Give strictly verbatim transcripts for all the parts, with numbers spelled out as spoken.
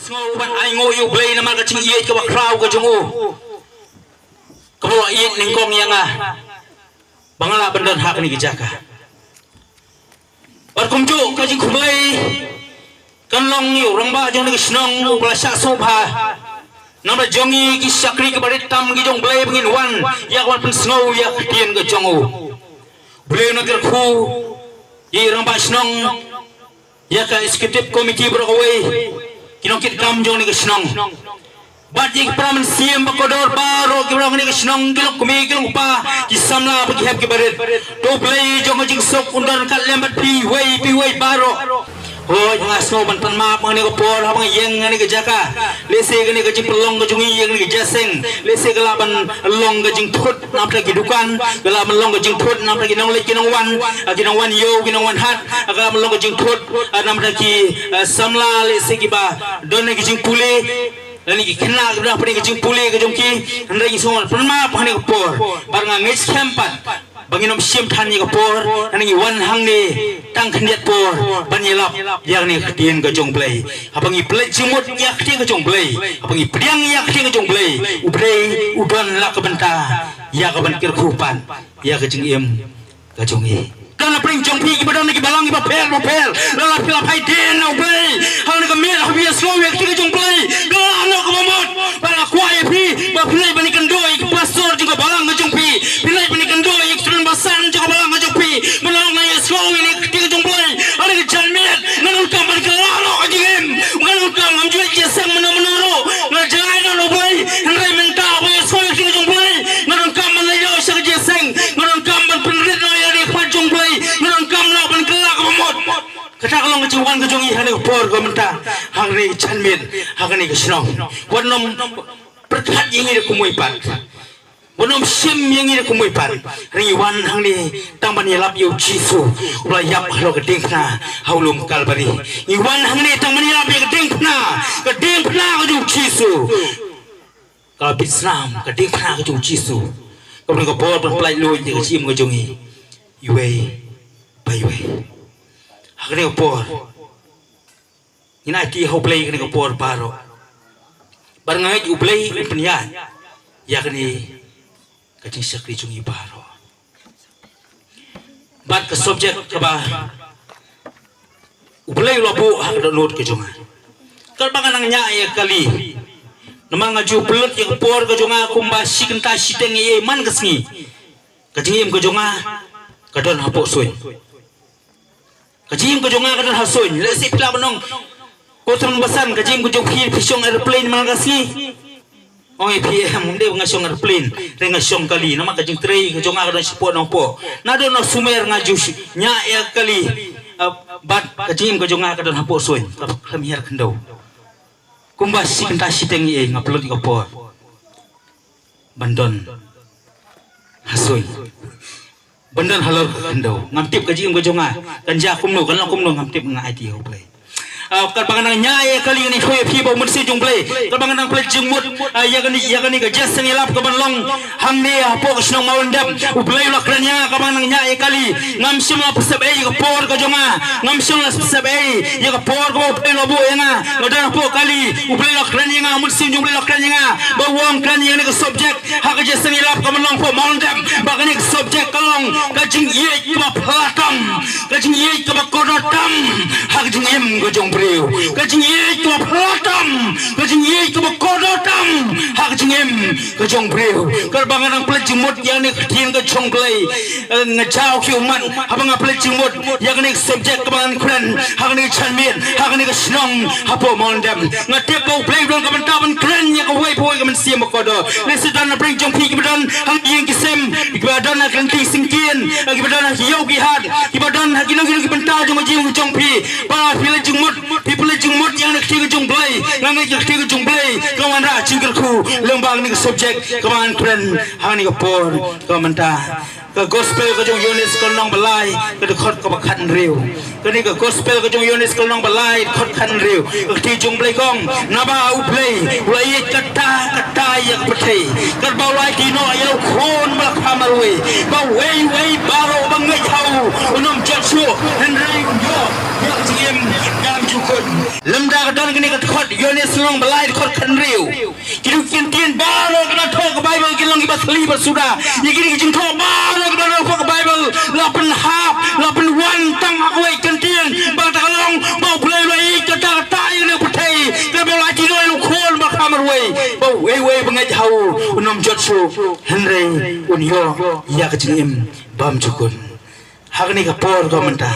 Sngew ban ai nguh ïa U Blei namar ka jingïeit kaba khraw ka jong u, kaba u la ïeit nyngkong ïa nga ba nga lah ban don ha kane ka jaka. Bad kumjuh ka jingkhublei kan long ïa u rangbah jong kane ka shnong uba la shah sngewbha namar jong ngi ki shakri kiba rit tam ki jong U Blei ba ngin wan ïa ka ban pynsngew ïa ka ktien ka jong u. U Blei un kyrkhu ïa i rangbah shnong, ïa ka executive committee baroh kawei, ki nongkitkam jong kane ka shnong, bad ïa ki para mynsiem ba kordor baroh kiba long ha kane ka shnong, ki long kmie ki long kpa, ki samla bad ki hep kiba rit. To U Blei jong ka jingsuk un don ryngkat lem bad phi iwei pa iwei baroh. Hooid, nga sngew ban pan map ha kane ka por haba nga ïeng ha kane ka jaka. Lehse kane ka jingpynlong ka jong ngi ïa kane ka jingïaseng, lehse ka lah ban long ka jingthut namar ki dukan, ka lah ban long ka jingthut namar ki nongleit ki nongwan, ah, ki nongwan ïew ki nongwan hat, ah, ka lah ban long ka jingthut, ah, namar ki, ah, samla lehse kiba don ki jingpule, lane ki khynnah kiba don ha ka jingpule ka jong ki. Hynrei ngi sngew ban pan map ha kane ka por, bad nga ngeit skhem pat ba ngin ym shim than ïa ka por, hynrei ngi wan hangne tang khyndiat por ban ïalap ïa kane ka ktien ka jong U Blei. Haba ngi pynleit jingmut ïa ka ktien ka jong U Blei, haba ngi pdiang ïa ka ktien ka jong U Blei, U Blei u don la ka bynta ïa ka ban kyrkhu pat ïa ka jingim ka jong ngi. Don na pdeng jong phi kiba don na ki balang kiba pher ba pher, la la phi la phai dien na U Blei. Haba na ka miet haba phi ïasngew ïa ka ktien ka jong U Blei, ka la noh kaba mut. Bad nga kwah ïa phi ba phi leit ban ïakynduh ïa ki pastor jong ka balang ka jong phi, phi leit ban ïakynduh ïa ki tymmen basan jong ka balang ka jong phi, ban ong nga ïasngew ïa ka ktien ka jong U Blei. Ha kane ka janmiet nga donkam ban kylla noh ka jingim, nga donkam, ngam ju leit jingïaseng mynno mynno ruh, nga jngai noh na U Blei. Hynrei mynta ba ïasngew ïa ka ktien ka jong U Blei, nga donkam ban leit noh sha ka jingïaseng, nga donkam ban pynrit noh ïa ka khmat jong U Blei, nga donkam noh ban kylla kaba mut. Kata ka long ka jingwan ka jong ngi ha kane ka por ka mynta, ha kane ka janmiet, ha kane ka shnong. Wat nym pyrkhat ïa ngi da kumwei pat, wat nym shim ïa ngi da kumwei pat. Hynrei ngi wan hangne tang ban ïalap ïa U Jisu uba la ïap halor ka diengphna ha u lum Kalbari. Ngi wan hangne tang ban ïalap ïa ka diengphna, ka diengphna ka jong U Jisu. Ka bit snam, ka diengphna ka jong U Jisu, kaba don ka bor ban pyllait luid ïa ka jingim ka jong ngi iwei pa iwei. Ha kane ka por ngin aiti ha U Blei kane ka por baroh. Bad nga ngeit U Blei un pynïaid ïa kane ka jingshakri jong ngi baroh. Bad ka subject kaba U Blei u la buh ha ka dohnud ka jong nga, katba nga nang ñiah ïa kali, namar nga ju pynlut ïa ka por ka jong nga kumba shi kynta shiteng ïa man ka sngi. Ka jingim ka jong nga ka don hapoh suiñ. Ka jingim ka jong nga ka don ha suiñ. Lehse phi lah ban ong, ko tymmen basan, ka jingim ka jong phi, phi shong aeroplane man la ka sngi? Ong ïa phi, em, ym dei ba nga shong aeroplane, hynrei nga shong kali, namar ka jingtrei ka jong nga ka don shapoh nongpoh. Naduh na sumer nga ju sh-, ñiah ïa kali, ah, bad ka jingim ka jong nga ka don hapoh suiñ, kaba khlem hiar khyndew. Kumba shi kynta shiteng ïa nga pynlut ïa ka por ban don ha suiñ, ban don halor ka khyndew. Ngam tip ka jingim ka jong nga kan jia kumno, kan long kumno, ngam tip, nga aiti ha U Blei. Ah, katba nga nang ñiah ïa kali, ngan ïathuh ïa phi ba U Mynsiem jong U Blei, katba nga nang pynleit jingmut, ah, ïa kane, ïa kane ka jingïaseng ïalap kaban long hangne hapoh ka shnong Mawlyndep, U Blei u la kren ïa nga katba nga nang ñiah ïa kali. Ngam shym la pynsep ei ïa ka por ka jong nga, ngam shym la pynsep ei ïa ka por kaba U Blei u la buh ïa nga. Nga don hapoh kali, U Blei u la kren ïa nga, U Mynsiem jong U Blei u la kren ïa nga ba u ong kren ïa kane ka subject ha ka jingïaseng ïalap kaban long hapoh Mawlyndep, ba kane ka subject ka long ka jingïeit kaba phylla tam, ka jingïeit kaba kordor tam ha ka jingim ka jong u briew, ka jingïeit kaba phylla tam, ka jingïeit kaba kordor tam ha ka jingim ka jong u briew. Katba nga nang pynleit jingmut ïa kane ka ktien ka jong U Blei, eh, nga jaw ki ummat haba nga pynleit jingmut ïa kane ka subject kaba ngan kren ha kane ka janmiet, ha kane ka shnong hapoh Mawlyndep. Nga tip ba U Blei u don ka bynta ban kren ïa kawei pa kawei ka mynsiem ba kordor. Lehse don na pdeng jong phi kiba don ha ïing ki sem, kiba don ha ki lynti syngkien, kiba don ha ki ïew ki hat, kiba don ha kino kino ki bynta jong ka jingim ka jong phi. Ba phi leit jingmut, phi pynleit jingmut ïa kane ka ktien ka jong U Blei. Nga ngeit ka ktien ka jong U Blei ka wanrah jingkyrkhu lyngba kane ka subject kaba ngan kren ha kane ka por ka mynta. Ka gospel ka jong u Ïoannis ka lynnong ba lai, ka dkhot kaba khathynriew. Kane ka gospel ka jong u Ïoannis ka lynnong ba lai, dkhot khathynriew. Ka ktien jong U Blei ka ong, naba U Blei u la ïeit katta katta ïa ka pyrthei, katba u la aiti noh ïa la u Khun ba la kha marwei, ba uwei uwei baroh ba ngeit ha u un ym jot shuh, hynrei un ïoh Jingim Bamjukut. Lymda ka don kane ka dkhot Ïoannis lynnong ba lai dkhot khathynriew. Ki dei ki ktien baroh kiba thoh ka Baibl ki long kiba thylli bad suda. Ïa kine ki jingthoh baroh kiba thoh ka Baibl la pynhap, la pynwan tang ha kawei ka ktien ba kata ka long ba U Blei u la ïeit katta katta ïa kane ka pyrthei. Kaba u la ïeit ïa u Khun ba kham marwei, ba uwei uwei ba ngeit ha u un ym jot shuh, hynrei un ïoh ïa ka jingim bamjukut. Ha kane ka por ka mynta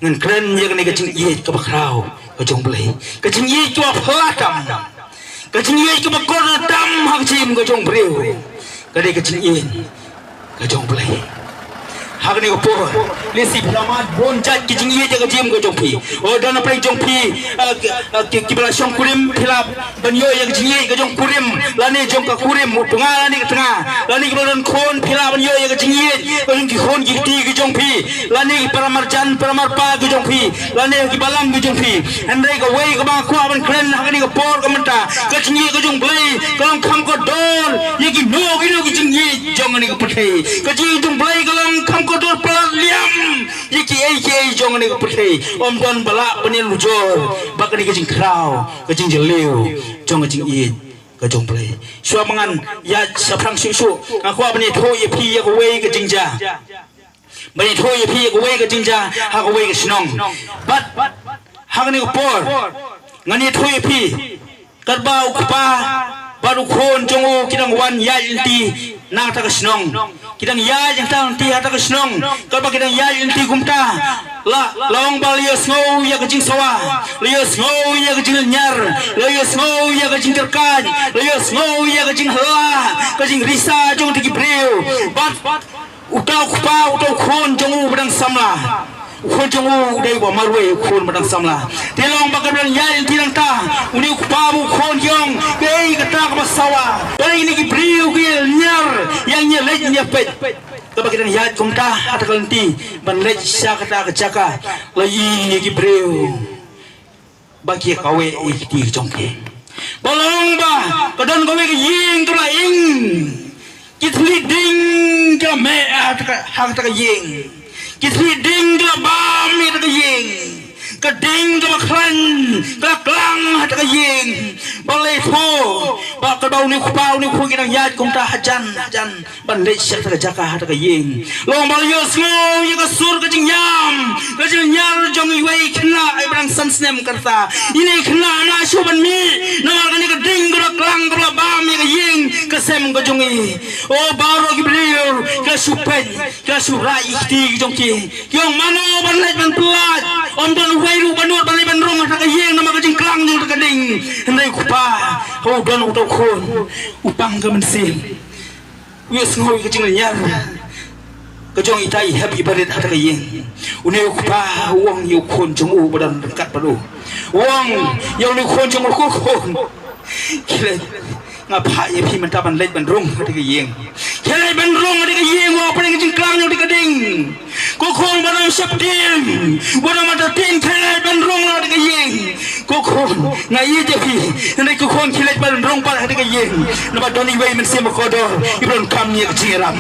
ngan kren ïa kane ka jingïeit kaba khraw ka jong U Blei, ka jingïeit kaba phylla tam, ka jingïeit kaba kordor tam ha ka jingim ka jong u briew. Ka dei ka jingïeit ka jong U Blei. Ha kane ka por lehse phi la mad bun jait ki jingïeit ïa ka jingim ka jong phi. O, don na pdeng jong phi, ah, ki, ah, ki, kiba la shongkurim, phi lah ban ïoh ïa ka jingïeit ka jong u kurim lane jong ka kurim, u tnga lane ka tnga, lane kiba la don khun, phi lah ban ïoh ïa ka jingïeit ka jong ki khun ki kti ki jong phi, lane ki para marjan para marpa ki jong phi, lane ki balang ki jong phi. Hynrei kawei kaba nga kwah ban kren ha kane ka por ka mynta, ka jingïeit ka jong U Blei ka long kham kordor ïa kino kino ki jingïeit jong kane ka pyrthei. Ka jingïeit jong U Blei ka long kham kordor palat liam ïa kiei kiei jong kane ka pyrthei. Ym don ba lah ban ïanujor bad kane ka jingkhraw, ka jingjylliew jong ka jingïeit ka jong U Blei. Shuwa ba ngan ïaid shaphrang shuh shuh, nga kwah ban ïathuh ïa phi ïa kawei ka jingjia. Ban ïathuh ïa phi ïa kawei ka jingjia ha kawei ka shnong. Bad ha kane ka por ngan ïathuh ïa phi, katba u kpa bad u khun jong u ki dang wan ïaid lynti na kata ka shnong, ki dang ïaid hangta lynti ha kata ka shnong, katba ki dang ïaid lynti kumta, la, la ong ba la ïohsngew ïa ka jingsawa, la ïohsngew ïa ka jinglynñiar, la ïohsngew ïa ka jingkyrkhat, la ïohsngew ïa ka jinghylla, ka jingrisa jong kito ki briew. Bad uta u kpa, uta u khun jong u ba dang samla, u khun jong u u dei uba marwei, u khun ba dang samla. Te la ong ba ka dang ïaid lynti nangta, une u kpa bad u khun ki ong, kaei kata kaba sawa? Balei kine ki briew ki lynñiar ïa ngi, leit ïa peit. Katba ki dang ïaid kumta ha kata ka lynti ban leit sha kata ka jaka, la ïohi ïa ki briew ba ki kaweh ïa ki kti ki jong ki. Ba la ong ba ka don kawei ka ïing kaba la ing. Ki thylliej ding ki la meh ha kata ka, ha kata ka ïing. Ki thylliej ding ki la bam ha kata ka ïing. Ka ding kaba khlaiñ ka la klang ha kata ka ïing. Balei phi, ba katba une u kpa une u khun ki dang ïaid kumta hajan hajan ban leit sha kata ka jaka ha kata ka ïing, la ong ba la ïohsngew ïa ka sur ka jingïam, ka jingïam jong iwei i khynnah iba dang san snem ka rta. Ine i khynnah, na shu ban mih namar kane ka ding kaba la klang kaba la bam ïa ka ïing ka sem ka jong i. O, baroh ki briew ki la shu peit, ki la shu rai ïa ki kti ki jong ki. Ki ong mano ban leit ban pyllait, ym don uwei ruh ba nud ban leit ban rung ha kata ka ïing namar ka jingklang jong kata ka ding. Hynrei u kpa, u don uta u khun, u pang ka mynsiem. U ïohsngew ïa ka jinglynñiar ka jong ita i hep i barit ha kata ka ïing. Une u kpa u ong ïa u khun jong u ba don ryngkat bad u. U ong ïa une u khun jong u, ko khun, khie leit, nga phah ïa phi mynta ban leit ban rung ha kata ka ïing. Khie leit ban rung ha kata ka ïing, wat pdeng ka jingklang jong kata ka ding. Ko khun, wat nym sheptieng, wat nym entertain, khie leit ban rung ha kata ka ïing. Ko khun, nga ïeit ïa phi. Hynrei ko khun, khie leit ban rung pat ha kata ka ïing. Namar don iwei i mynsiem ba kordor iba donkam ïa ka jingïarap.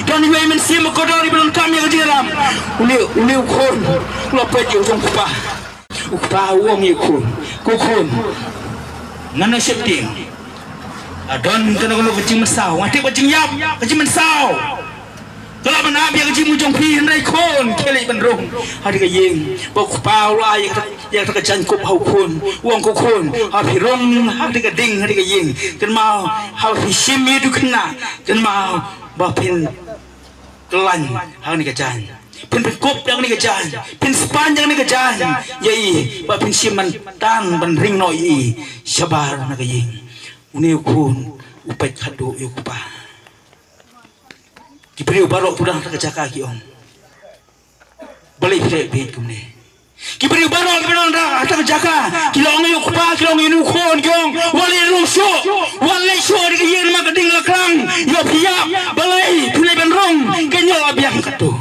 Don iwei i mynsiem ba kordor iba donkam ïa ka jingïarap. Une, une u khun u la peit ïa u jong u kpa. U kpa u ong ïa u khun, ko khun, ngan nym sheptieng. Don kano kano ka jingmynsaw, nga tip ka jingïap, ka jingmynsaw ka lah ban ap ïa ka jingim jong phi, hynrei khun, khie leit ban rung ha kata ka ïing. Ba u kpa u la ai ïa kata, ïa kata ka jaiñkup ha u khun. U ong, ko khun, haba phi rung ha kata ka ding, ha kata ka ïing, kynmaw haba phi shim ïa uto u khynnah, kynmaw ba phin khlaiñ ha kane ka jaiñ. Phin, phin kup da kane ka jaiñ, phin spaiñ da kane ka jaiñ ïa i, ba phin shim ban tan ban ring noh ïa i shabar na ka ïing. Une u khun u peit khatduh ïa u kpa. Ki briew baroh kiba don ha kata ka jaka ki ong, balei phi leh bieit kumne? Ki briew baroh kiba don ha kata ka jaka ki la ong ïa u kpa, ki la ong ïa une u khun, ki ong, wat leit rung shuh, wat leit shuh ha kata ka ïing namar ka ding ka la klang. Ïoh phi ïap, balei phi leit ban rung? Ka ñiuh la biang katto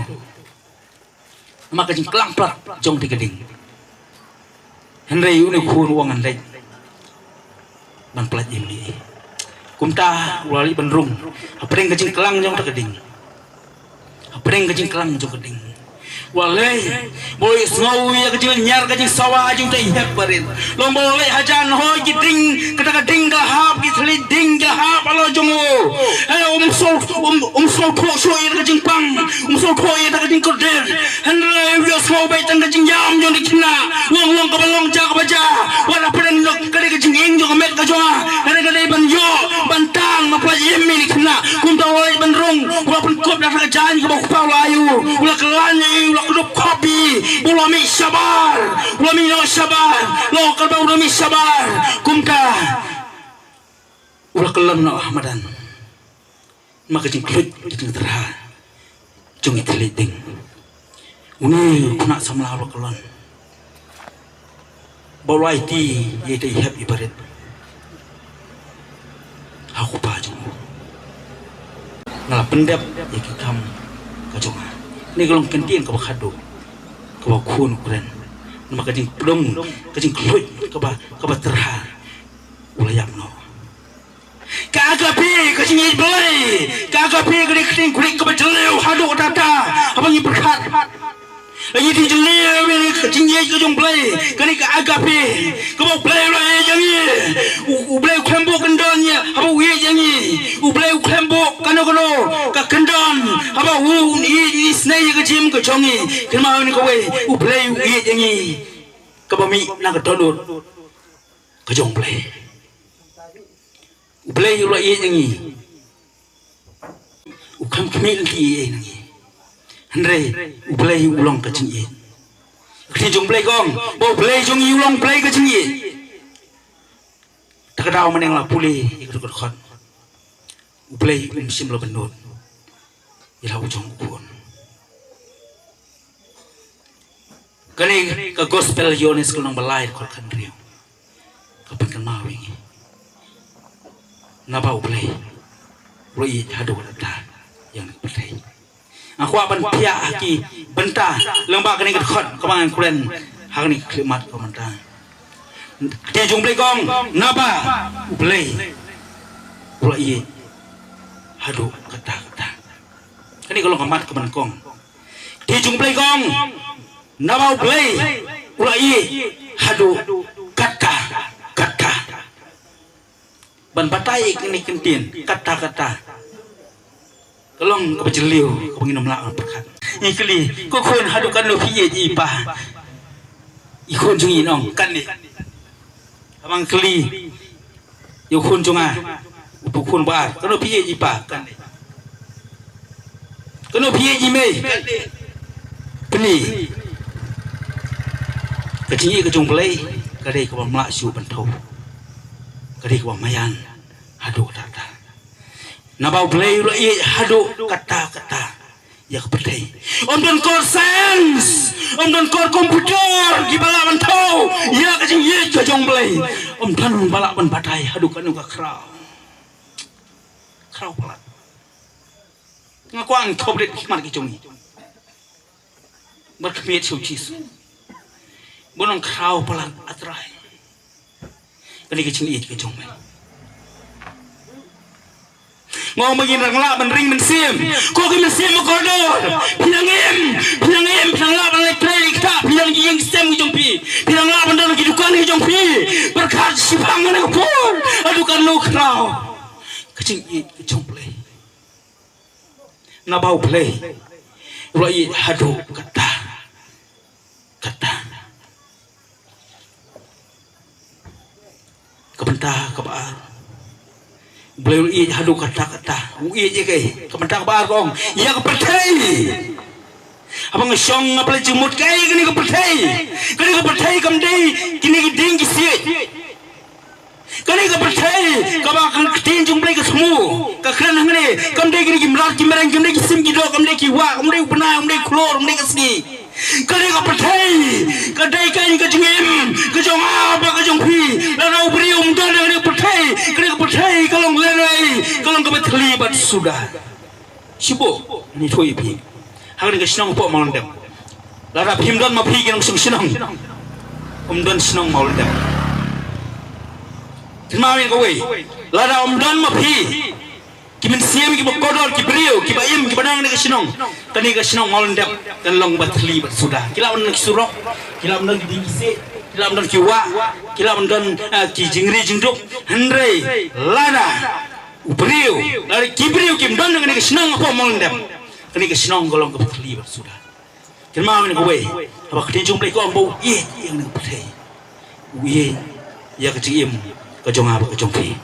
namar ka jingklang palat jong kata ka ding. Hynrei une u khun u ong, ngan leit ban pyllait im ïa i. Kumta u la leit ban rung hapdeng ka jingklang jong kata ka ding. Hapdeng ka jingklang jong ka ding, Wat leh, bad u sngew ïa ka jinglynñiar ka jingsawa jong uta i hep barit. Long ba wat leh hajan hoi ki dieng, kata ka dieng ka la hap, ki thylliej dieng ki la hap halor jong u. Hynrei um sngewthuh, um, um sngewthuh shuh ïa ka jingpang, um sngewthuh ïa ka jingkordit. Hynrei u ïohsngew beit tang ka jingïam jong ki khynnah. Long long kaba long, jia kaba jia. Wat la pdeng lok ka dei ka jingïeng jong ka met ka jong nga. Ka dei ka dei ban ïoh ban tang, ban pynlait im ïa ki khynnah. Kumta u la leit ban rung, u la pynkup da ka jaiñ kaba u kpa u la ai u. U la kyllain ïa u, u la kdup khop ïa u, u la mih shabar. U la mih noh shabar. Long kaba u la mih shabar. Kumta u la kyllon noh ha madan. Namar ka jingkhluit, ka jingtyrha jong ki thylliej dieng. Une u khynnah samla u la kyllon. Ba u la aiti ïa uta i hep i barit ha u kpa jong u. Nga la pyndep ïa ki kam ka jong nga. Kane ka long ka ktien kaba khatduh kaba u khun u kren. Namar ka jingpdeng, ka jingkhluit, kaba, kaba tyrha, u la ïap noh. Ka agape, ka jingïeit Blei. Ka agape ka dei ka ktien Grik kaba jylliew haduh katta katta. Haba ngi pyrkhat, la ngi ktien jylliew ïa ka jingïeit ka jong Blei. Kane ka agape, kaba U Blei u la ïeit ïa ngi. U, U Blei u khlem buh kyndon ïa, haba u ïeit ïa ngi. U Blei u khlem buh kano kano ka kyndon, haba u ïeit, u isynei ïa ka jingim ka jong ngi. Kynmaw ïa kawei, U Blei u ïeit ïa ngi. Kaba mih na ka dohnud ka jong U Blei. U Blei u la ïeit ïa ngi. U khlem khmih lynti ei ei na ngi. Hynrei U Blei u long ka jingïeit. Ka ktien jong U Blei ka ong ba U Blei jong ngi u long Blei ka jingïeit. Ta ka daw mynne nga la pule ïa ka dkhot. U Blei um shym la bynnud ïa la u jong u khun. Kane ka gospel Ïoannis ka lynnong ba lai dkhot khathynriew ka pynkynmaw ïa ngi. Naba U Blei u la ïeit haduh katta ïa ka pyrthei. Nga kwah ban pynïaid ha ki bynta lyngba kane ka dkhot kaba ngan kren ha kane ka khyllipmat ka mynta. Ka ktien jong U Blei ka ong naba U Blei u la ïeit haduh katta katta. Kane ka long ka mat kaba nyngkong. Ka ktien jong U Blei ka ong naba U Blei u la ïeit haduh katta katta. Ban batai ïa kane ka ktien katta katta ka long kaba jylliew kaba ngin ym lah ban pyrkhat. Ngi kylli, ko khun, haduh katno phi ïeit ïa i pa? I khun jong ngi un ong kane. Haba nga kylli ïa u khun jong nga, u khun ba ar, katno phi ïeit ïa i pa? Kane. Katno phi ïeit ïa i mei? Kane. Pyni. Ka jingïeit ka jong U Blei ka dei kaba ym lah shuh ban thew. Ka dei kaba maïan haduh katta katta. Naba U Blei u la ïeit haduh katta katta ïa ka pyrthei. Ym don kor science, ym don kor computer kiba lah ban thew ïa ka jingïeit ka jong U Blei. Ym don ba lah ban batai haduh katno ka khraw. Khraw palat. Nga kwah ngan khot rit ki khmat ki jong ngi. Bad khmied sha U Jisu. Bun nang khraw palat, A Trai. Kane ka jingïeit ka jong me. Nga ong ba ngin nang lah ban ring mynsiem. Ko ki mynsiem ba kordor. Phi nang im, phi nang im, phi nang lah ban leit trei leit ktah, phi nang ïeng stem ki jong phi. Phi nang lah ban don ki dukan ki jong phi. Pyrkhat shiphang na ka por. Haduh katno khraw. Ka jingïeit ka jong U Blei. Naba U Blei u la ïeit haduh katta katta. Ka bynta kaba ar. U Blei u la ïeit haduh katta katta. U ïeit ïa kaei? Ka bynta kaba ar ka ong ïa ka pyrthei. Haba nga shong nga pynleit jingmut, kaei kane ka pyrthei? Kane ka pyrthei kam dei kine ki dieng ki siej. Kane ka pyrthei kaba ka ktien jong U Blei ka thmu, ka kren hangne, kam dei kine ki mrad ki mreng, kam dei ki sim ki doh, kam dei ki wah, kam dei u bnai, kam dei u khlur, kam dei ka sngi. Kane ka pyrthei ka dei ka, ka jingim ka jong nga bad ka jong phi. Lada u briew um don ha kane ka pyrthei, kane ka pyrthei ka long lehnohei, ka long kaba thylli bad suda. Shibun ngi ïathuh ïa phi. Ha kane ka shnong hapoh Mawlyndem, lada phim don ma phi ki nongshong shnong, um don shnong Mawlyndem. Kynmaw ïa kawei, lada um don ma phi Ki mynsiem kiba kordor, ki briew kiba im kiba don ha kane ka shnong. Kane ka shnong Mawlyndep kan long ba thylli bad suda. Ki lah ban don ki surok, ki lah ban don ki dieng ki siej, ki lah ban don ki wah, ki lah ban don, ah, ki jingri jingduk. Hynrei lada u briew, lada ki briew kim don ha kane ka shnong hapoh Mawlyndep, kane ka shnong ka long kaba thylli bad suda. Kynmaw ïa kawei, haba ka ktien jong U Blei ka ong ba u ïeit ïa kane ka pyrthei, u ïeit ïa ka jingim ka jong nga bad ka jong phi.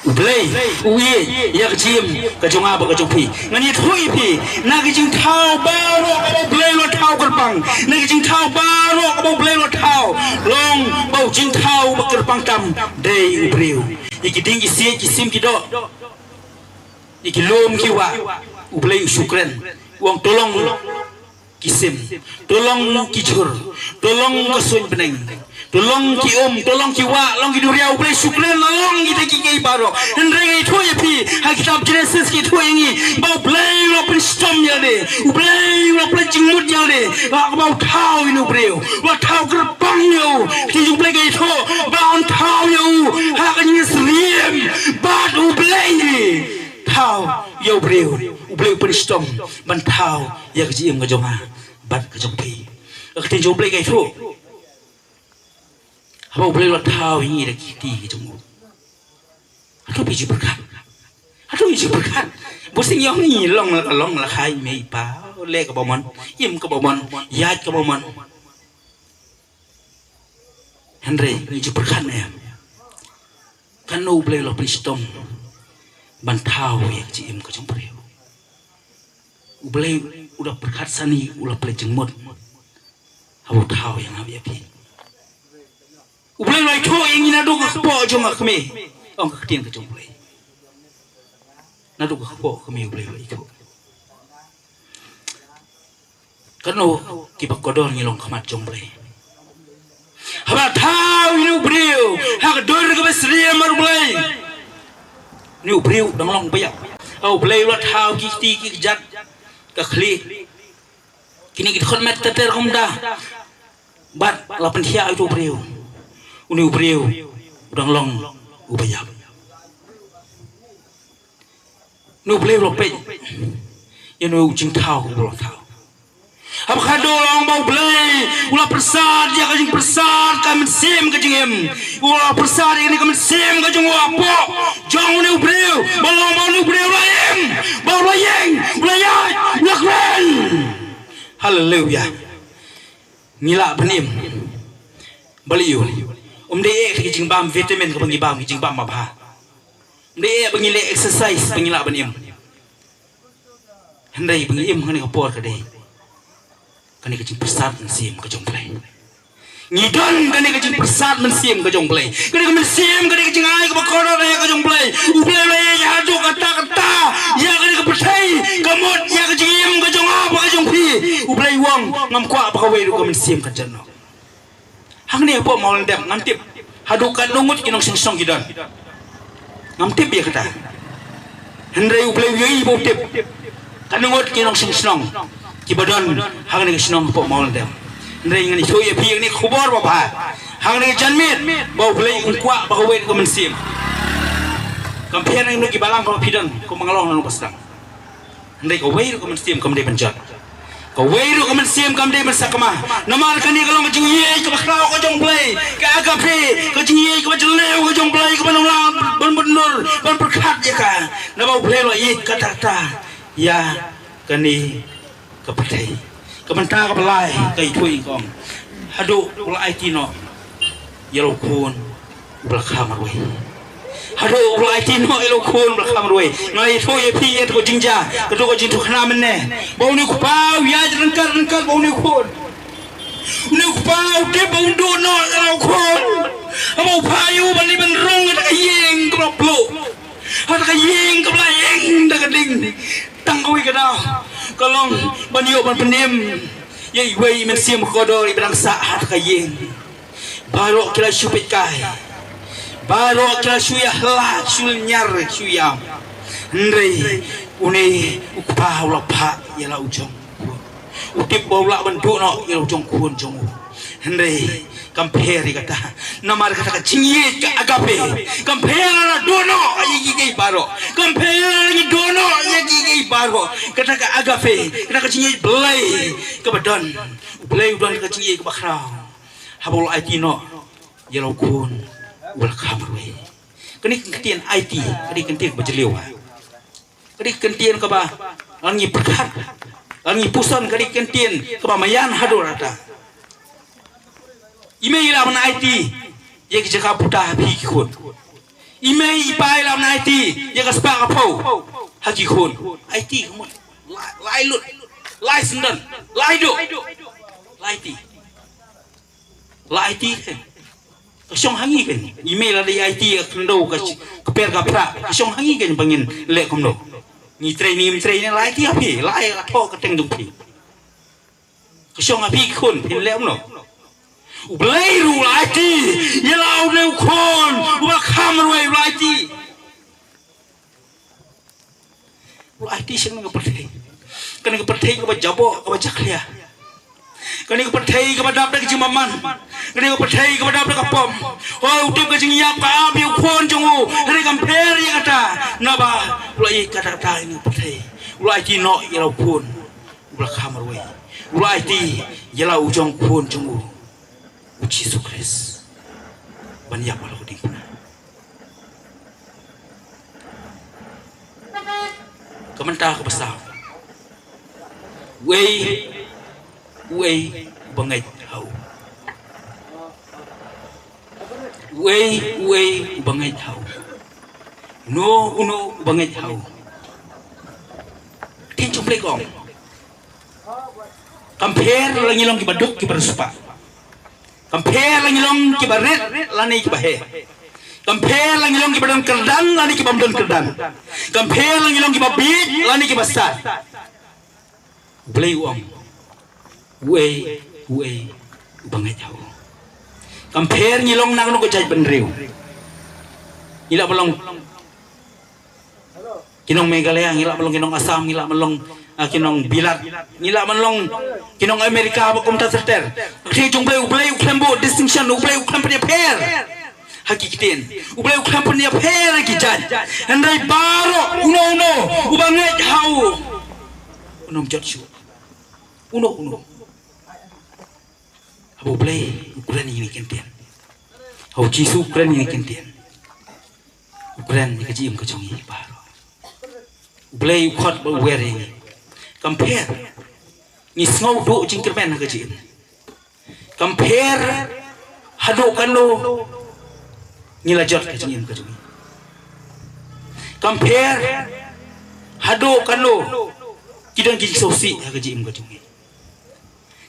U Blei u ïeit ïa ka jingim ka jong nga bad ka jong phi. Ngan ïathuh ïa phi, na ka jingthaw baroh kaba U Blei u la thaw kyrpang, na ka jingthaw baroh kaba U Blei u la thaw, long ba u jingthaw ba kyrpang tam dei u briew. Ïa ki dieng ki siej, ki sim ki doh, ïa ki lum ki wah, U Blei u shu kren, u ong to long ki sim, to long ki jhur, to long ka suiñ bneng, to long ki um, to long ki wah, long ki duriaw, U Blei u shu kren la long kita kiei kiei baroh. Hynrei nga ïathuh ïa phi, ha kitab Jenesis ki ïathuh ïa ngi ba U Blei u la pynshitom ïa lade, U Blei u la pynleit jingmut ïa lade, ba, ba u thaw ïa u briew, u la thaw kyrpang ïa u. Ka ktien jong U Blei ka ïathuh ba un thaw ïa u ha ka jingsyriem bad U Blei. Thaw ïa u briew, U Blei u pynshitom ban thaw ïa ka jingim ka jong nga bad ka jong phi. Ka ktien jong U Blei ka ïathuh, haba U Blei u la thaw ïa ngi da ki kti ki jong u. Hato phi ju pyrkhat? Hato ngi ju pyrkhat? Ba shu ïa ngi long la ka long la khai mei pa, leh kaba mon, im kaba mon, ïaid kaba mon. Hynrei ngi ju pyrkhat ne em? Katno U Blei u la pynshitom ban thaw ïa ka jingim ka jong u briew. U Blei u la pyrkhat sani, u la pynleit jingmut haba u thaw ïa nga ïa phi. U Blei u la ïathuh ïa ngi naduh ka kpoh jong ka kmie, ong ka ktien ka jong U Blei. Naduh ka kpoh ka kmie U Blei u la ïathuh. Katno kiba kordor ngi long ha khmat jong U Blei. Haba thaw ïa une u briew ha ka dur kaba syriem bad U Blei, une u briew u dang long uba ïap. Haba U Blei u la thaw ki kti ki kjat, ka khlieh, kine ki dkhot met ter ter kumta, bad la pynthiah ïa uto u briew, une u briew u dang long uba ïap. Une u Blei u la peit ïa une u jingthaw uba u la thaw. Haba khadduh la ong ba U Blei u la pyrsad ïa ka jingpyrsad ka mynsiem ka jingim. U la pyrsad ïa kane ka mynsiem ka jong u hapoh jong une u briew, ba long ba une u briew u la im, ba u la ïeng, u la ïaid, u la kren. Haleluya. Ngi lah ban im. Balei? Um dei eh ka jingbam vitamin kaba ngi bam, ka jingbam babha. Um dei eh ba ngi leh exercise ba ngi lah ban im. Hynrei ba ngi im ha kane ka por ka dei kane ka jingpyrsad mynsiem ka jong U Blei. Ngi don kane ka jingpyrsad mynsiem ka jong U Blei. Kane ka mynsiem kane ka jingai kaba kordor ïa ka jong U Blei. U Blei u la ïeit haduh katta katta ïa kane ka pyrthei, ka mut ïa ka jingim ka jong nga bad ka jong phi. U Blei u ong, ngam kwah ba kawei ruh ka mynsiem kan jot noh. Hangne hapoh Mawlyndep ngam tip haduh katno ngut ki nongshong shnong ki don. Ngam tip ïa kata. Hynrei U Blei u ïohi bad u tip katno ngut ki nongshong shnong kiba don hangne ka shnong hapoh Mawlyndep. Hynrei ngan ïathuh ïa phi ïa kane ka khubor babha hangne ka janmiet, ba U Blei um kwah ba kawei ruh ka mynsiem. Kam pher na kino ki balang kaba phi don, kumba nga la ong na kano ka sdang. Hynrei kawei ruh ka mynsiem kam dei ban jot. Kawei ruh ka mynsiem kam dei ban sakma. Namar kane ka long ka jingïeit kaba khraw ka jong U Blei, ka agape, ka jingïeit kaba jylliew ka jong U Blei, kaba nang lah ban byndur, ban pyrkhat ïa ka. Naba U Blei u la ïeit katta katta ïa kane ka pyrthei. Ka bynta kaba lai ka ïathuh ïa nga, haduh u la aiti noh ïa la u khun uba la kha marwei. Haduh u la aiti noh ïa la u khun uba la kha marwei. Nga ïathuh ïa phi ïa kata ka jingjia, kata ka jingïathuhkhana mynne, ba une u kpa u ïaid ryngkat ryngkat bad une u khun. Une u kpa u tip ba un duh noh ïa la u khun. Haba u phah ïa u ban leit ban rung ha kata ka ïing kaba la pluh, ha kata ka ïing kaba la ïeng da ka ding. Tang kawei ka daw ka long ban ïoh ban pynim ïa iwei i mynsiem kordor iba dang sah ha kata ka ïing. Baroh ki la shu peit kai, baroh ki la shu ïahlad, shu lynñiar, shu ïam. Hynrei une u kpa u la phah ïa la u jong u khun. U tip ba u lah ban duh noh ïa la u jong u khun jong u. Hynrei kam pher ïa kata. Namar kata ka jingïeit ka agape kam pher ïa la duh noh ïa kiei kiei. baroh. Kam pher ngi dono ïa ki, ki baroh. Kata ka agape, kata ka jingïeit Blei kaba don. Blei u don ka jingïeit kaba khraw. Haba u la aiti noh ïa la u khun uba la kham marwei. Kane ka ktien aiti, kane ka ktien kaba jylliew ha. Kane ka ktien kaba ngan ngi pyrkhat, ngan ngi puson, kane ka ktien kaba maïan haduh katta. I mei i lah ban aiti ïa ki jaka puta ha phi ki khun. I mei i pa i lah ban aiti ïa ka spah ka phew ha ki khun. Aiti ka mut lai, lai lut, lai syndon, lai duh, lai ti. La aiti kein. Ka shong ha ngi kein. I mei lada i aiti ka khyndew ka sh-, ka per ka pra. Ka shong ha ngi kein ba ngin leh kumno. Ngi trei ne ngim trei ne la aiti ha phi. La ai la thoh ka teng jong phi. Ka shong ha phi ki khun phin leh kumno. U Blei ruh u la aiti ïa la une u khun uba kham marwei u la aiti. U la aiti sha kane ka pyrthei. Kane ka pyrthei kaba jaboh, kaba jakhlia. Kane ka pyrthei kaba dap da ka jingmaham. Kane ka pyrthei kaba dap da ka pop. Hooid, u tip ka jingïap, ka ap ïa u khun jong u. Hynrei kam pher ïa kata. Naba u la ïeit katta katta ïa kane ka pyrthei. U la aiti noh ïa la u khun uba la kham marwei. U la aiti ïa la u jong khun jong u, u Jisu Khrist, ban ïap ha la ka diengphna. Ka mynta kaba saw. Uei, uei uba ngeit ha u? Uei, uei uba ngeit ha u? Uno, uno uba ngeit ha u? Ktien jong U Blei ka ong, kam pher la ngi long kiba duk kiba riewspah. Kam pher la ngi long kiba rit lane kiba heh. Kam pher la ngi long kiba don kyrdan lane kibym don kyrdan. Kam pher la ngi long kiba bieit lane kiba sad. U Blei u ong, uei, uei uba ngeit ha u? Kam pher ngi long na kano ka jaitbynriew. Ngi lah ban long ki nong Meghalaya, ngi lah ban long ki nong Assam, ngi lah ban long, ah, ki nong Bilat, ngi lah ban long ki nong America bad kumta ter ter. Ka ktien jong U Blei, U Blei u khlem buh distinction, U Blei u khlem pynïapher ha ki ktien. U Blei u khlem pynïapher ha ki jait. Hynrei baroh uno uno uba ngeit ha u, un ym jot shuh. Uno uno. Haba U Blei u kren ïa kine ki ktien, haba U Jisu u kren ïa kine ki ktien, u kren ïa ka jingim ka jong ngi baroh. U Blei u khot bad u wer ïa ngi. Kam pher. Ngi sngew duh jingkyrmen ha ka jingim. Kam pher haduh katno ngi la jot ka jingim ka jong ngi. Kam pher haduh katno ki don ki jingsngewsih ha ka jingim ka jong ngi.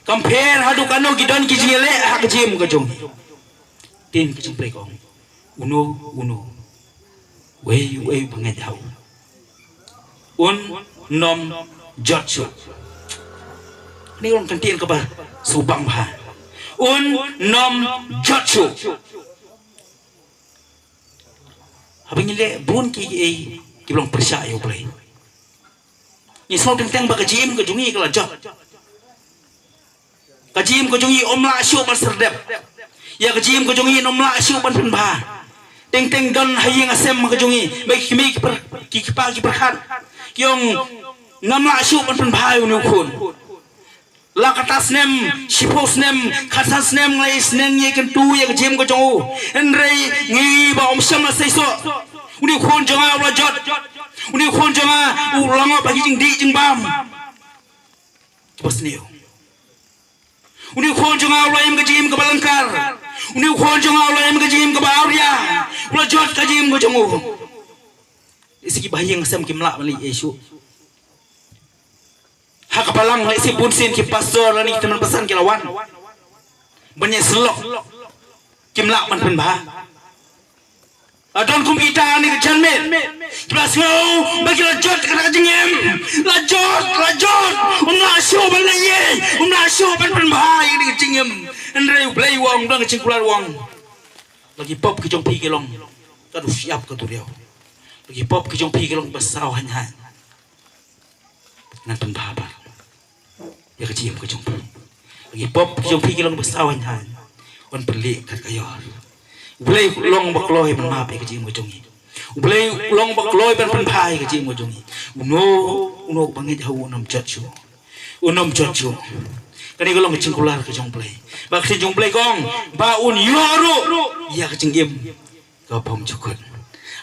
Kam pher haduh katno ki don ki jingïaleh ha ka jingim ka jong ngi. Ktien ka jong U Blei ka ong, uno uno, uei uei uba ngeit ha u, un ym jot shuh. Kane ka long ka ktien kaba sngewbang bha. Un ym jot shuh. Haba ngi leh bun kiei kiei kiba long pyrshah ïa U Blei, ngi sngew teng teng ba ka jingim ka jong ngi ka la jot. Ka jingim ka jong ngi ym lah shuh ban serdep. Ïa ka jingim ka jong ngi ym lah shuh ban pynbha. Teng teng don ha ïing ha sem ka jong ngi, ba ki kmie ki pyrkhat, ki kpa ki pyrkhat, ki ong, ngam lah shuh ban pynbha ïa une u khun. La katta snem, shiphew snem, khatsan snem nga la ïai sneng ïai kyntu ïa ka jingim ka jong u. Hynrei ngi ba ym shym la seisoh. Une u khun jong nga u la jot. Une u khun jong nga u la ngop ha ki jingdih jingbam kiba sniew. Une u khun jong nga u la im ka jingim kaba lyngkar. Une u khun jong nga u la im ka jingim kaba awria. U la jot ka jingim ka jong u. Lehse kiba ha ïing ha sem kim lah ban leh ei ei shuh. Ha ka balang lehse bunsien ki pastor lane ki tymmen basan ki la wan ban ïasyllok. Kim lah ban pynbha. La don kum kita ha kane ka janmiet kiba sngew ba ki la jot kata ka jingim. La jot, la jot. Ym lah shuh ban leh ei ei, ym lah shuh ban pynbha ïa kane ka jingim. Hynrei U Blei u ong, don ka jingkular u ong, la ki pop ki jong phi ki long ka dusyiap ka duriaw. La ki pop ki jong phi ki long ba saw haiñ haiñ. Ngan pynbha pat ïa ka jingim ka jong phi. La ki pop ki jong phi ki long ba saw haiñ haiñ. Wan pynleh kat ka ïor. U Blei u long ba kloi ban map ïa ka jingim ka jong ngi. U Blei u long ba kloi ban pynbha ïa ka jingim ka jong ngi. Uno uno ba ngeit ha u un ym jot shuh. Un ym jot shuh. Kane ka long ka jingkular ka jong U Blei. Ba ka ktien jong U Blei ka ong ba un ïoh ruh ïa ka jingim ka bymjukut.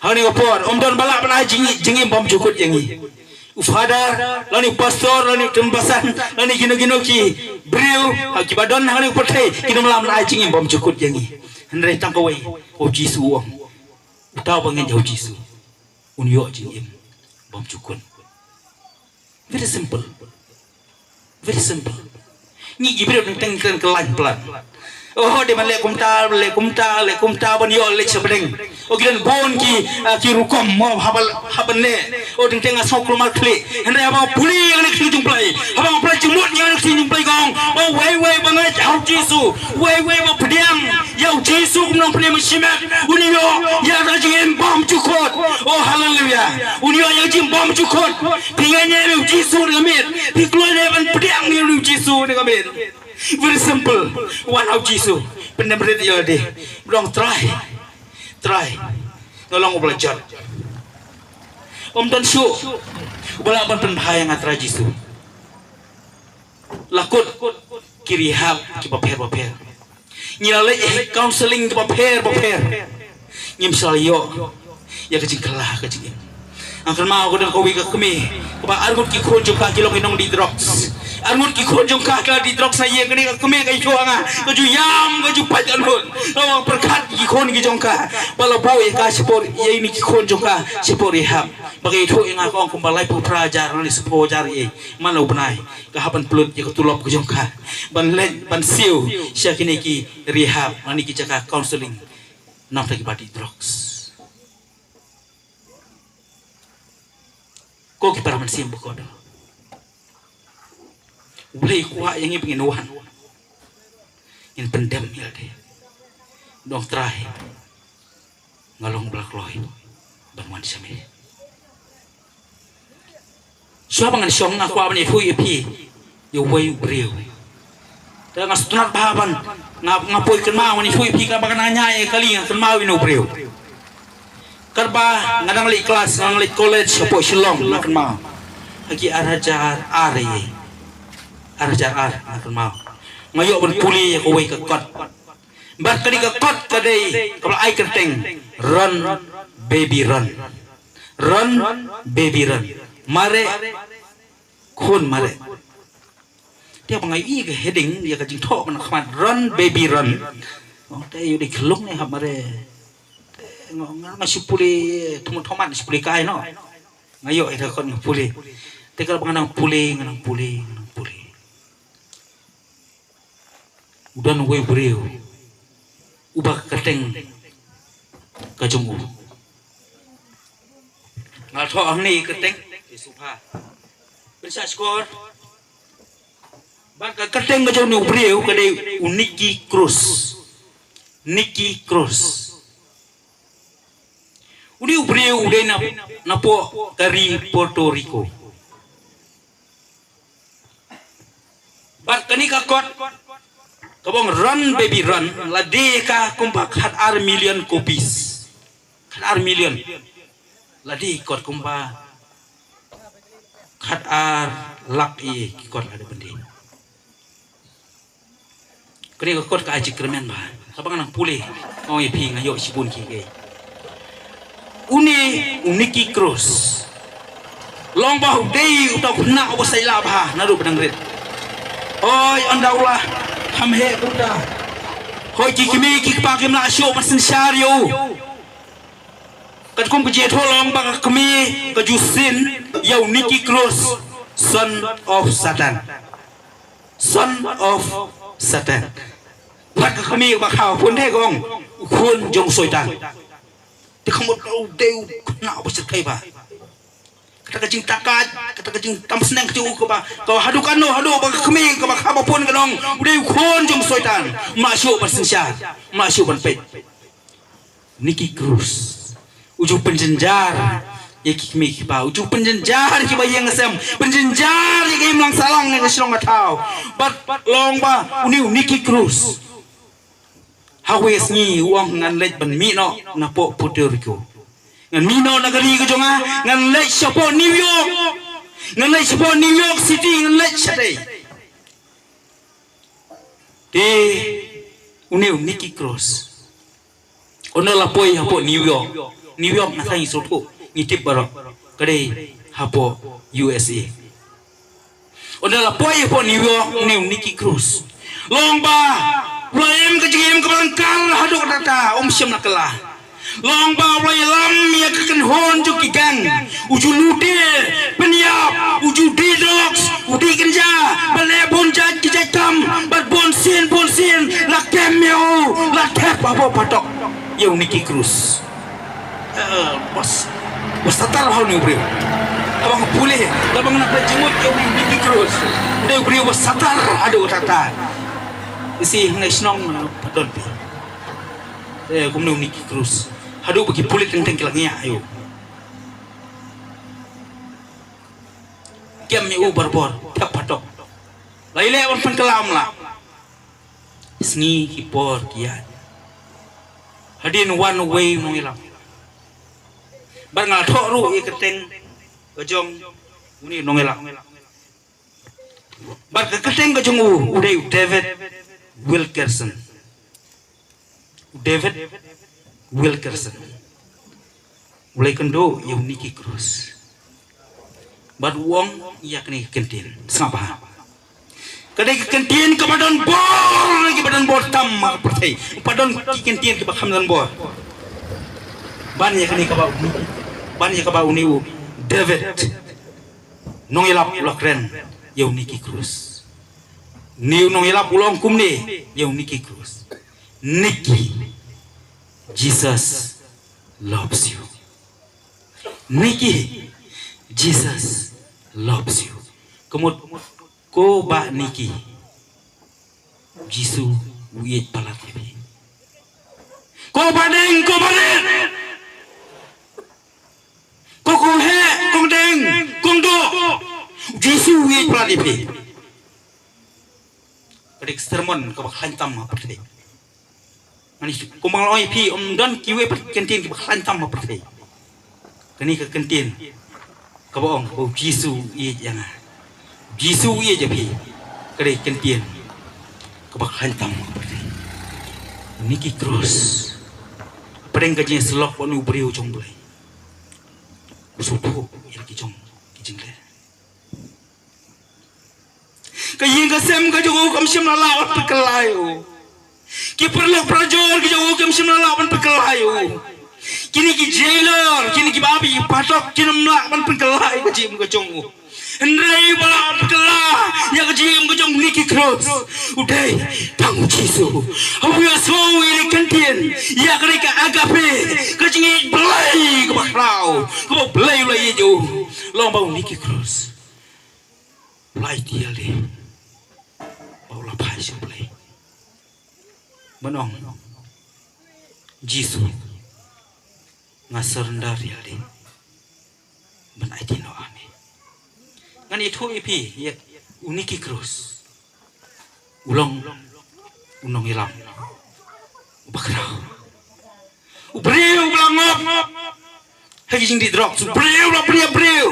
Ha kane ka por ym don ba lah ban ai jing, jingim bymjukut ïa ngi. U father lane u pastor lane u tymmen basan lane kino kino ki briew ha kiba don ha kane ka pyrthei kin ym lah ban ai jingim bymjukut ïa ngi. Hynrei tang kawei, u Jisu u ong, uta uba ngeit ha u Jisu un ïoh jingim bymjukut. Very simple. Very simple. Ngi ki briew teng teng kren ka lain plan. Oh, dei ban leh kumta, leh kumta, leh kumta ban ïoh leit sha pdeng. Oh, ki don bun ki, ah, ki rukom mo haba, haba leh. Oh, teng teng nga sngew kulmar khlieh. Hynrei haba pule ïa kane ka ktien jong U Blei, haba nga pule jingmut ïa kane ka ktien jong U Blei ka ong, oh, uwei uwei ba ngeit ha u Jisu, uwei uwei ba pdiang ïa u Jisu kum u nongpynim shimet, un ïoh ïa ka jingim bymjukut. Oh, haleluya. Un ïoh ïa ka jingim bymjukut. Phi ngeit ne em ïa u Jisu ne em? Phi kloi ne ban pdiang ïa u Jisu ne em? Very simple. Wan ha u Jisu. Pyndem rit ïa lade. Ba ong, Trai, Trai, nga long uba la jot. Ym don shuh uba lah ban pynbha ïa nga, Trai Jisu. La kut ki rehab kiba pher bapher. Ngi la leit counseling kiba pher bapher. Ngim shym la ïoh ïa ka jingkylla ha ka jingim. Nga kynmaw ka don kawei ka kmie kaba arngut ki khun jong ka ki long ki nongdih drugs. Arngut ki khun jong ka ki la dih drugs na ïing. Kane ka kmie ka ïathuh ha nga, ka ju ïam, ka ju pait arngut. Ka ong pyrkhat ki khun ki jong ka ba la buh ïa ka shapoh, ïa ine ki khun jong ka shapoh rehab. Ba ka ïathuh ïa nga, ka ong kumba laiphew phra hajar ne sawphew hajar ïa man la u bnai. Ka hap ban pynlut ïa ka tulop ka jong ka ban leit ban siew sha kine ki rehab, lane ki jaka counseling na bynta kiba dih drugs. Ko ki para mynsiem bakordor, U Blei u kwah ïa ngi ba ngin wan, ngin pyndem ïa lade. Ong, Trai, nga long ba la kloi ban wan sha me. Shuwa ba ngan shong nga kwah ban ïathuh ïa phi ïa uwei u briew. Te nga sngewtynnat bha ban, nga, nga poi kynmaw ban ïathuh ïa phi, katba nga nang ñiah ïa kali nga kynmaw ïa une u briew. Katba nga dang leit klas, nga dang leit college hapoh Shillong, nga kynmaw. Ha ki ar hajar ar ïa, ar hajar ar nga kynmaw, nga ïoh ban pule ïa kawei ka kot. Bad kane ka kot ka dei kaba la ai kyrteng Run Baby Run. Run Baby Run. Mareh khun mareh. Te ba nga ïohi ka heading ïa ka jingthoh ba na khmat, Run Baby Run. Oh, te ïoh dei khlung ne hap mareh. Te nga, nga, nga shu pule, thmu thoman shu pule kai noh. Nga ïoh ïa ka kot nga pule. Te katba nga nang pule, nga nang pule, nga nang pule. U don uwei u briew uba ka kyrteng ka jong u. Nga la thoh hangne ka kyrteng. Pynshah shkor. Bad ka kyrteng ka jong une u briew ka dei u Nicky Cruz. Nicky Cruz. Une u briew u dei na, napoh ka ri Puerto Rico. Bad kane ka kot kaba ong Run Baby Run, la die ka kumba khat ar million copies. Khat ar million. La die kot kumba khat ar lak ïa ki kot la dep ban die. Kane ka kot ka ai jingkyrmen bha. Kaba nga nang pule, nga ong ïa phi, nga ïoh shibun kiei kiei. Une u Nicky Cruz, long ba u dei uta u khynnah uba sait lah bha naduh ba dang rit. Oi, ynda u la kham heh kumta, hooid, ki kmie ki kpa kim lah shuh ban synshar ïa u. Katkum ka jingthoh long ba ka kmie ka ju syn ïa u Nicky Cruz, son of Satan. Son of Satan. Wat ka kmie ba kha bapun te ka ong u khun jong u Soitan. Te ka mut u dei u khynnah uba shyrkhei bha. Kata ka jingtaka, kata ka jingtam sneng ka jong u kaba, kaba haduh katno, haduh ba ka kmie kaba kha bapun kan ong u dei u khun jong u Soitan. Ym lah shuh ban synshar, ym lah shuh ban peit. Nicky Cruz u ju pynjynjar ïa ki kmie ki kpa, u ju pynjynjar ïa kiba ïeng sem, pynjynjar ïa ka imlang sahlang ïa ka shnong ka thaw. Bad long ba une u Nicky Cruz, ha kawei ka sngi u ong, ngan leit ban mih noh napoh Puerto Rico. Ngan mih noh na ka ri ka jong nga, ngan leit shapoh New York. Ngan leit shapoh New York City, ngan leit shatei. Te une u Nicky Cruz, ynda la poi hapoh New York. New York na ka ngi sngewthuh, ngi tip baroh, ka dei hapoh U S A. Ynda la poi hapoh New York une u Nicky Cruz, long ba u la im ka jingim kaba lyngkar haduh katta, um shym la kylla. Long ba u la ïalam ïa ka kynhun jong ki gang, u ju lute pynïap, u ju die drugs, u die ganja, bad leh bun jait ki jait kam, bad bun sien bun sien, la kem ïa u, la thep hapoh phatok ïa u Nicky Cruz. Eh, bas, bas satar ha une u briew. Haba nga pule, haba nga pule jingmut ïa u Nicky Cruz. Dei u briew bas satar haduh katta. Isi hangne shnong, eh, pat don phi. Eh, kumne u Nicky Cruz. Haduh ba ki pulit teng teng ki la ngiah ïa u. Kem ïa u barabor, thep phatok. La ïaleh ban pynkylla, ym lah. Sngi ki por ki ïaid. Hadien wan uwei u nongïalam. Bad nga la thoh ruh ïa ka kyrteng ka jong une u nongïalam. Bad ka kyrteng ka jong u, u dei u David Wilkerson. U David Wilkerson. U la ïakynduh ïa u Nicky Cruz. Bad u ong ïa kane ka kyntien. Sngap bha. Ka dei ka kyntien kaba don bor, kaba don bor tam ha ka pyrthei. Pat don ki kyntien kiba kham don bor. Ban ïa kane kaba u Nicky, ban ïa kaba une u David nongïalap u la kren ïa u Nicky Cruz. Une u nongïalap u la ong kumne ïa u Nicky Cruz. Nicky, Jesus loves you. Nicky, Jesus loves you. Ka mut, ko Bah Nicky, Jisu u ïeit palat ïa phi. Ko Bah Deng, ko Bah Rit, ko Kong Heh, Kong Deng, Kong Doh, Jisu u ïeit palat ïa phi. Ka dei ka sermon kaba khlaiñ tam ha pyrthei. Ngan ïa, kumba nga la ong ïa phi, ym don kiwei pat ki kyntien kiba khlaiñ tam ha pyrthei. Kane ka kyntien kaba ong ba u Jisu u ïeit ïa nga, u Jisu u ïeit ïa phi, ka dei ka kyntien kaba khlaiñ tam ha pyrthei. Nicky Cruz, pdeng ka jingïasyllok bad une u briew jong U Blei, u sngewthuh ïa ki jong ki jingleh. Ka ïing ka sem ka jong u kam shym la lah ban pynkylla ïa u. Ki paralok parajor ki jong u kam shym la lah ban pynkylla ïa u. Kine ki jailer, kine kiba ap ïa ki phatok, kim lah ban pynkylla ïa ka jingim ka jong u. Hynrei ba lah ban pynkylla ïa ka jingim ka jong u Nicky Cruz, u dei tang u Jisu. Haba u ïohsngew ïa kane ka kyntien, ïa kane ka agape, ka jingïeit Blei kaba khraw, kaba U Blei u la ïeit ïa u. Long ba u Nicky Cruz u la aiti ïalade, ba u la phai sha U Blei. Ban ong, Jisu, nga surrender ïalade ban aiti noh ha me. Ngan ïathuh ïa phi, ïa u Nicky Cruz u long u nongïalam uba khraw. U briew uba la ngop ha ki jingdih drugs, u briew uba la pynïap briew,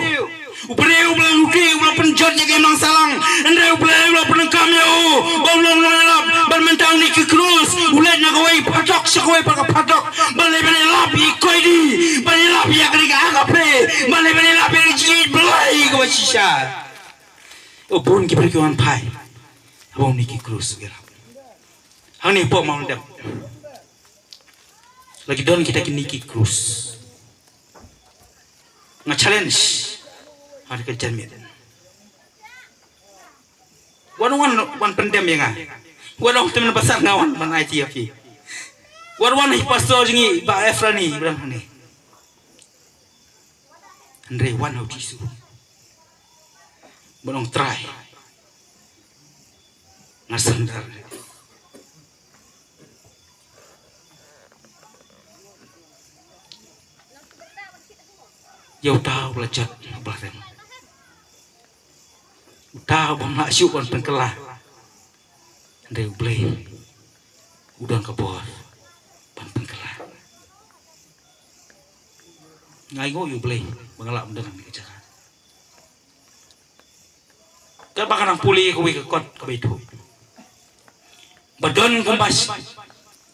u briew uba la lute, uba la pynjot ïa ki imlang sahlang. Hynrei U Blei u la pyndonkam ïa u ba u long u nongïalap. Bad mynta u Nicky Cruz u leit na kawei phatok sha kawei pat ka phatok ban leit ban ïalap ïa ki koidi, ban ïalap ïa kane ka agape, ban leit ban ïalap ïa ka jingïeit Blei kaba shisha. Oh, bun ki briew ki wan phai haba u Nicky Cruz u ïalap. Hangne hapoh Mawlyndem la ki don kita ki Nicky Cruz. Nga challenge ha ka janmiet, wat wan, wan pyndem ïa nga. Wat ong te mynta ba sah nga wan ban aiti ïa phi. Wat wan ïa i pastor jong ngi, Bah Efrani, ba dang hangne. Hynrei wan ha u Jisu, ban ong, Trai, nga surrender ïa uta uba la jot, uba la rem, uta ubym lah shuh ban pynkylla. Hynrei U Blei u don ka bor ban pynkylla. Nga ainguh ïa U Blei ba nga lah ban don ha kane ka jaka. Katba nga nang pule ïa kawei ka kot kaba ïathuh, ba don kumba shi-,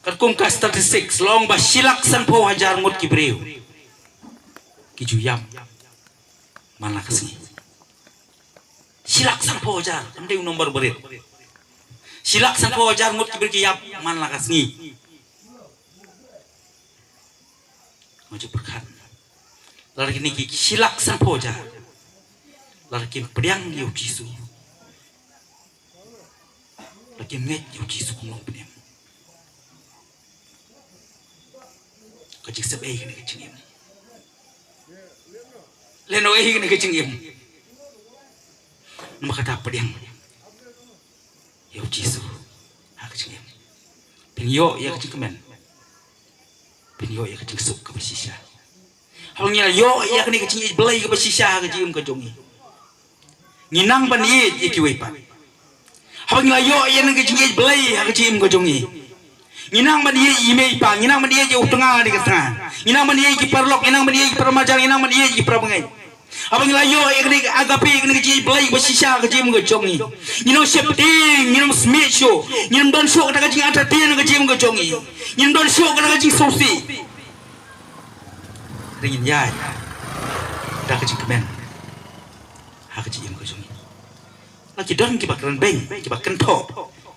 katkum ka statistics la ong ba shi lak sanphew hajar ngut ki briew ki ju ïap man la ka sngi. Shi lak sanphew hajar, kam dei u nombar barit. Shi lak sanphew hajar ngut ki briew ki ïap man la ka sngi. Nga ju pyrkhat, lada kine ki shi lak sanphew hajar, lada kim pdiang ïa U Jisu, lada kim ngeit ïa U Jisu kum u Nongpynim, ka jingsep ei kane ka jingim? Lehnoh ei kane ka jingim? Namar kata, pdiang ïa U Jisu ha ka jingim, phin ïoh ïa ka jingkmen, phin ïoh ïa ka jingsuk kaba shisha. Haba ngi la ïoh ïa kane ka jingïeit Blei kaba shisha ha ka jingim ka jong ngi, ngi nang ban ïeit ïa kiwei pat. Haba ngi la ïoh ïa kane ka jingïeit Blei ha ka jingim ka jong ngi, ngi nang ban ïeit ïa i mei i pa, ngi nang ban ïeit ïa u tnga ne ka tnga, ngi nang ban ïeit ïa ki paralok, ngi nang ban ïeit ïa ki paramarjan, ngi nang ban ïeit ïa ki parabangeit. Haba ngi la ïoh ïa kane ka agape, ïa kane ka jingïeit Blei ba shisha ha ka jingim ka jong ngi, ngin ym sheptieng, ngin ym smiej shuh, ngin ym don shuh kata ka jingentertain ha ka jingim ka jong ngi, ngin ym don shuh kata ka jingsngewsih. Hynrei ngin ïaid da ka jingkmen ha ka jingim ka jong ngi. La ki don kiba kren beiñ, kiba kynthoh,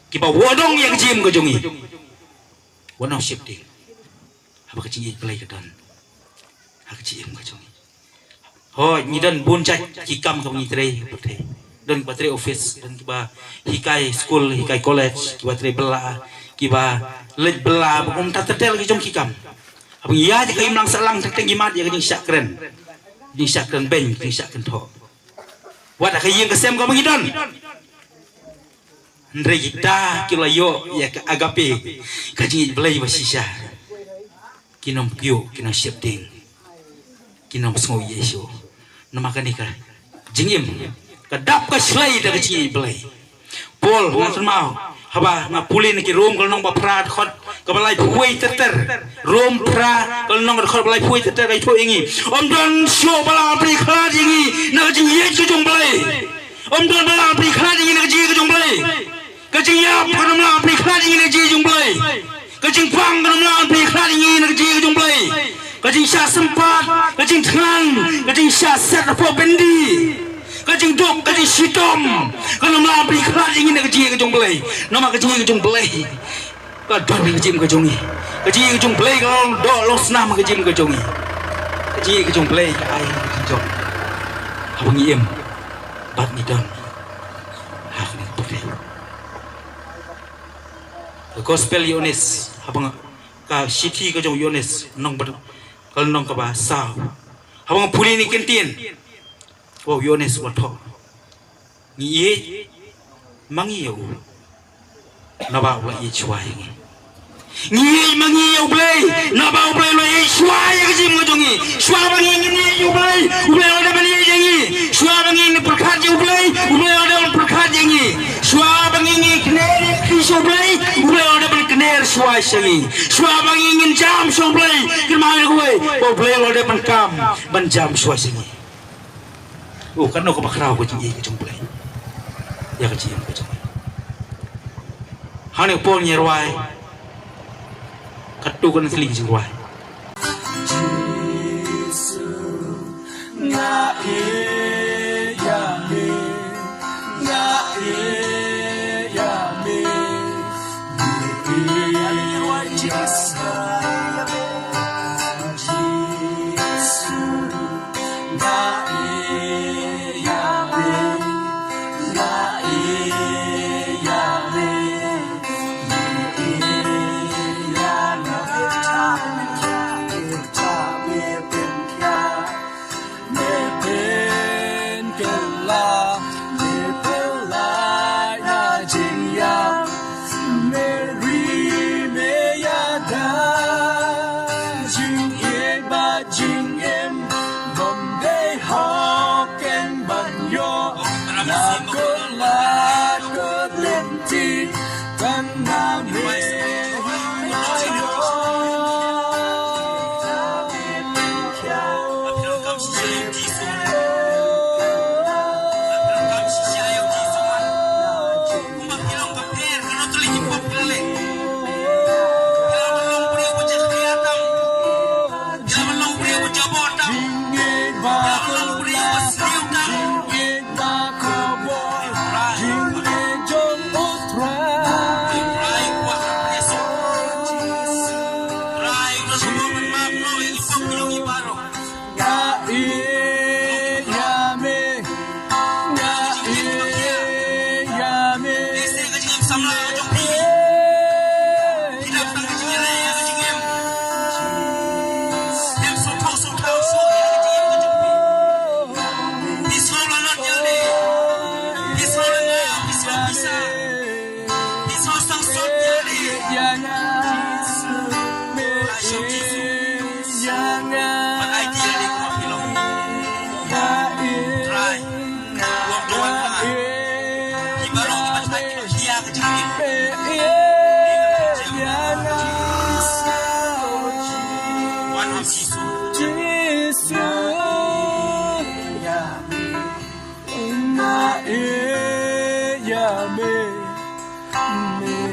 kiba wadong ïa ka jingim ka jong ngi. Wat nang sheptieng. Haba ka jingïeit Blei ka don ha ka jingim ka jong ngi. Hooid, ngi don bun jait ki kam kaba ngi trei ha pyrthei. Don kiba trei office, don kiba hikai skul, hikai college, kiba trei bylla, kiba leit bylla, ba kumta ter ter ki jong ki kam. Haba ngi ïaid ha ka imlang sahlang, teng teng ngi mad ïa ka jingshah kren, jingshah kren beiñ, jingshah kynthoh. Wat ha ka ïing ka sem kaba ngi don. Hynrei kita kiba la ïoh ïa ka agape, ka jingïeit Blei ba shisha, kin ym kiew, kin ym sheptieng, kin ym sngew ïeit shuh. Namar kane ka jingim ka dap ka shlei da ka jingïeit Blei. Paul, nga kynmaw, haba nga pule na ki Rom ka lynnong ba phra, dkhot kaba laiphew wei ter ter. Rom phra ka lynnong, dkhot kaba laiphew wei ter ter, ka ïathuh ïa ngi, ym don shuh ba la pynkhlad ïa ngi na ka jingïeit ka jong Blei. Ym don ba la pynkhlad ïa ngi na ka jingïeit ka jong Blei. Ka jingïap kan ym lah pynkhlad ïa ngi na ka jingïeit jong Blei. Ka jingpang kan ym lah pynkhlad ïa ngi na ka jingïeit jong Blei. Ka jingshah sympat, ka jingthngan, ka jingshah set hapoh byndi, ka jingduk, ka jingshitom, kan ym lah pynkhlad ïa ngi na ka jingïeit jong Blei. Namar ka jingïeit jong Blei ka don ha ka jingim ka jong ngi. Ka jingïeit jong Blei ka long doh long snam ha ka jingim ka jong ngi. Ka jingïeit jong Blei ka ai ka jingjop haba ngi im bad ngi don ha kane ka pyrthei. Ka gospel Ïoannis, haba nga, ka shithi ka jong Ïoannis, lynnong ba, ka lynnong kaba saw. Haba nga pule na ki kyntien kaba u Ïoannis u la thoh, ngi ïeit ma ngi ïa u naba u la ïeit shuwa ïa ngi. Ngi ïeit ma ngi ïa U Blei naba U Blei u la ïeit shuwa ïa ka jingim ka jong ngi. Shuwa ba ngi ngin ïeit ïa U Blei, U Blei u la dep ban ïeit ïa ngi. Shuwa ba ngi ngin pyrkhat ïa U Blei, U Blei u la dep ban pyrkhat ïa ngi. Shuwa ba ngi ngin kner ïa U Blei, U Blei u la dep ban kner shuwa sha ngi. Shuwa ba ngi ngin jam sha U Blei, kynmaw ïa kawei, U Blei u la dep ban kam ban jam shuwa sha ngi. Oh, kano kaba khraw ka jingïeit ka jong U Blei ïa ka jingim ka jong ngi. Hangne Paul ngi rwai katto katne tylli ka jingrwai. Jisu, nga ïeit ïa me, nga ïeit ïa me, nga ïeit ïa me. Jisu, nga ïeit ïa me, nga ïeit ïa me, nga ïeit ïa me. Me pynkylla, me pynlait na jingïap, me ri me ïada. Jingïeit bad jingim bym dei hok ken ban ïoh, la kut lad kut lynti tang na me hi nga ïoh. Me